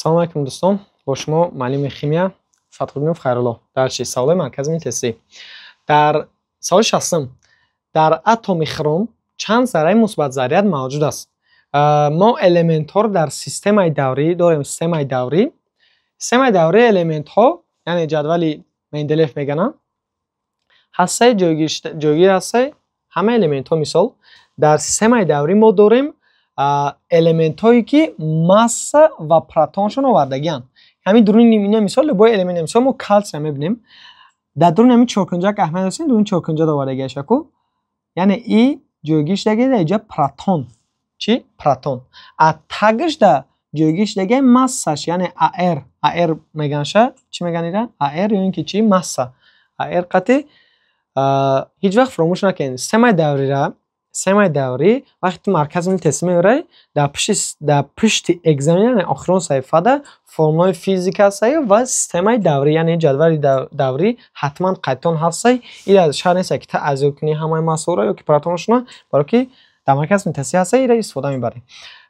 Салом алейкум, дӯстон! Бо шумо муаллими химия Фатҳуддинов Хайрулло. Дар чи саволои маркази тестӣ. Дар саволи 60-ум: дар атоми хром чанд зарраи мусбатзарряд мавҷуд аст? Мо элементҳоро дар системаи даврӣ дорем. Системаи даврӣ, системаи даврии элементҳо, яъне ҷадвали Менделеев мегӯянд, ҳастаи ҷойгир ҳастаи ҳамаи элементҳо. Мисол, дар системаи даврӣ мо дорем элементҳое, ки масса ва протоншон овардагианд. Ҳамин дуруни ина, мисол, любой элемент, мисол, мо калсия мебинем, дар дуруни ҳамин чоркунҷак аҳамият дорем, дуруни чоркунҷа овардагиаш аку, яъне и ҷойгир шудагӣ дар инҷа протон. Чӣ? Протон. А тагаш да ҷойгир шудагиа массаш, яъне АР. АР меганша. Чӣ меган ира? АР ё ин ки чӣ? Масса АР. Қати ҳеҷ вақт фаромӯш накунед системаи даврира. Системаи даврӣ вақте маркази тестӣ меорай, дар пушти экзамен, яъне охирон саҳифада, формулаи физика ҳастаю ва системаи даврӣ, яъне ҷадвали даврӣ ҳатман қайтон ҳастай. Ира шарт нест, ки ту азёд кунӣ ҳамаи массаҳоро ё ки протонашонро, баро ки дар маркази тестӣ ҳастай, ира истифода мебаред.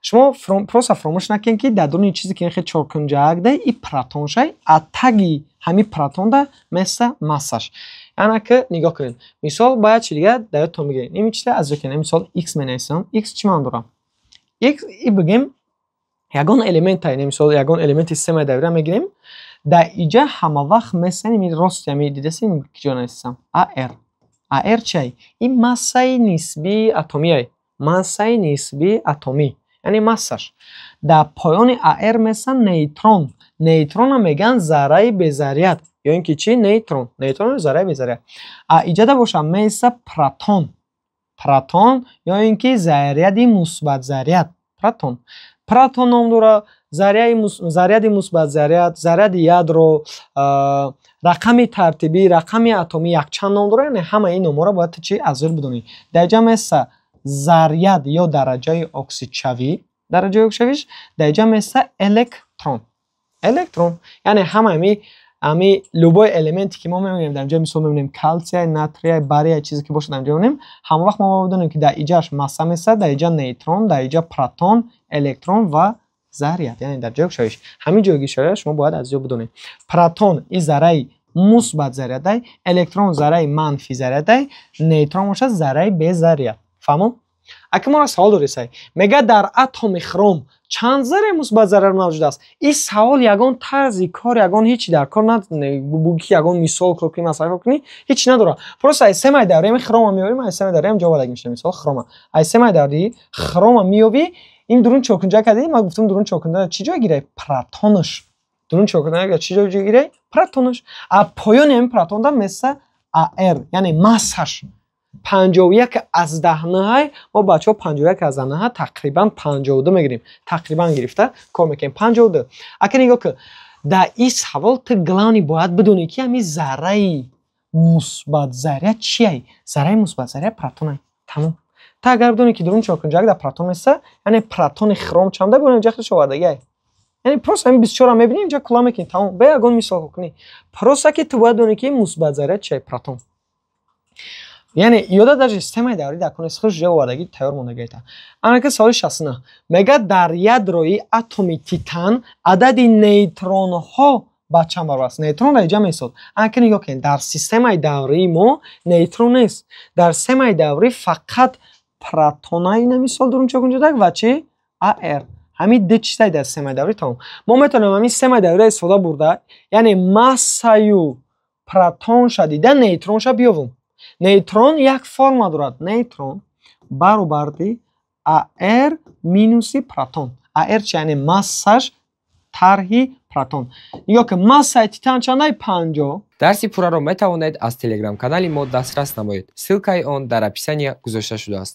Шумо просто фаромӯш накунед, ки дар дуруни чизе ки хел чоркунҷаак да, и протоншай, а таги ҳамин протонда места массаш. Яъне ки нигоҳ кунед, мисол, бояд чи дига дар ёдтон бигиред? Ин чиза аз ёд кунед. Мисол, x менависам. X чӣ маъно дорад? X и бигем ягон элемента, мисол, ягон элементи системаи даврия мегирем, дар иҷа ҳама вақт месанем ин рост. Ами дидасем, киҷо нависам? АР. АР чиай? Ин массаи нисбии атомиай, массаи нисбии атомӣ, яъне массаш. Дар поёни АР месан нейтрон. Нейтронро мегӯянд зарраи безарряд ё ин ки чӣ? Нейтрон. Нейтрон зарраи безарряд. А иҷада боша меса протон, протон ё ин ки заряди мусбатзаряд. Протон, протон ном дорад, заряди мусбат заряд, заряди ядро, рақами тартибӣ, рақами атомӣ, якчанд ном дорад. Яъне ҳамаи ин номҳоро бояд ту чӣ аз ёд бидонӣ. Дар инҷа меса заряд ё дараҷаи оксидшавӣ, дараҷаи оксидшавиш. Дар инҷа меса электрон, электрон. Яъне ҳама ами любой элементе, ки мо мебинем дар инҷа, мисол, мебинем калсия, натрия, бария, чизе ки бошад, дар инҷа мебинем, ҳама вақт мо бояд бидонем, ки дар иҷааш масса меса, дар иҷа нейтрон, дар иҷа протон, электрон ва заряд, яъне дар ҷои оксидшавиш. Ҳамин ҷойгиршавиро шумо бояд аз ёд бидонед. Протон и зарраи мусбат зарядай, электрон зарраи манфӣ зарядай, нейтрон бошад зарраи безаряд. Фаҳмон? Аки моро савол дорисай, мегӯяд: дар атоми хром чанд зарраи мусбат заряд мавҷуд аст? Ин савол ягон тарзи кор, ягон ҳечи дар кор ки ягон мисол кор кунӣ, масъала кор кунӣ, ҳечи надорад. Просто аз системаи даврӣ ами хрома меорем, аз системаи даврӣ ам ҷавоб дода мешавад. Мисол, хрома аз системаи даврӣ хрома меёбӣ, ин дурун чоркунҷа кардӣ. Ман гуфтам, дурун чоркунҷа чӣ ҷой гирад? Протонаш. Дурун чоркунҷа чӣ ҷой гирад? Протонаш. А поёни ҳамин протонда меса АР, яъне массаш 51,9. Мо, бачаҳо, 51,9, тақрибан 52 мегирем, тақрибан гирифта кор мекунем, 52. Ака, нигоҳ кун, дар ин савол ту главный бояд бидонӣ, ки ҳамин зарраи мусбат заряд чиай. Зарраи мусбат заряд протонай, тамом. Ту агар бидонӣ, ки дурун чоркунҷак дар протон меса, яъне протони хром чанда бо инҷа худаш овардагиай. Яъне просто ҳамин 24-ро мебинӣ, инҷа кула мекунӣ, тамом, бе ягон мисол кунӣ. Просто ки ту бояд донӣ, ки мусбат заряд чиай, протон. Яъне ёда даже системаи даврӣ дар кунес хуш ҷо овардагӣ, тайёр мондагита. Анака саволи 69 мегӯяд: дар ядрои атоми титан адади нейтронҳо ба чанд баробар аст? Нейтрон дар инҷа месод. Анака нигоҳ кунед, дар системаи даврии мо нейтрон нест. Дар системаи даврӣ фақат протона, ина мисол, дурун чокунҷадак ва чи? АР. Ҳамин ду чизай дар системаи даврӣ, тамом. Мо метавонем ҳамин системаи давриро истифода бурда, яъне массаю протонша дида, нейтронша биёвем. Нейтрон як форма дорад: нейтрон баробарди АР минуси протон. АР чи? Яъне массаш тарҳи протон. Нигоҳ кун, массаи титан чандай? 50. Дарси пурраро метавонед аз телеграм-канали мо дастрас намоед. Ссылкаи он дар описания гузошта шудааст.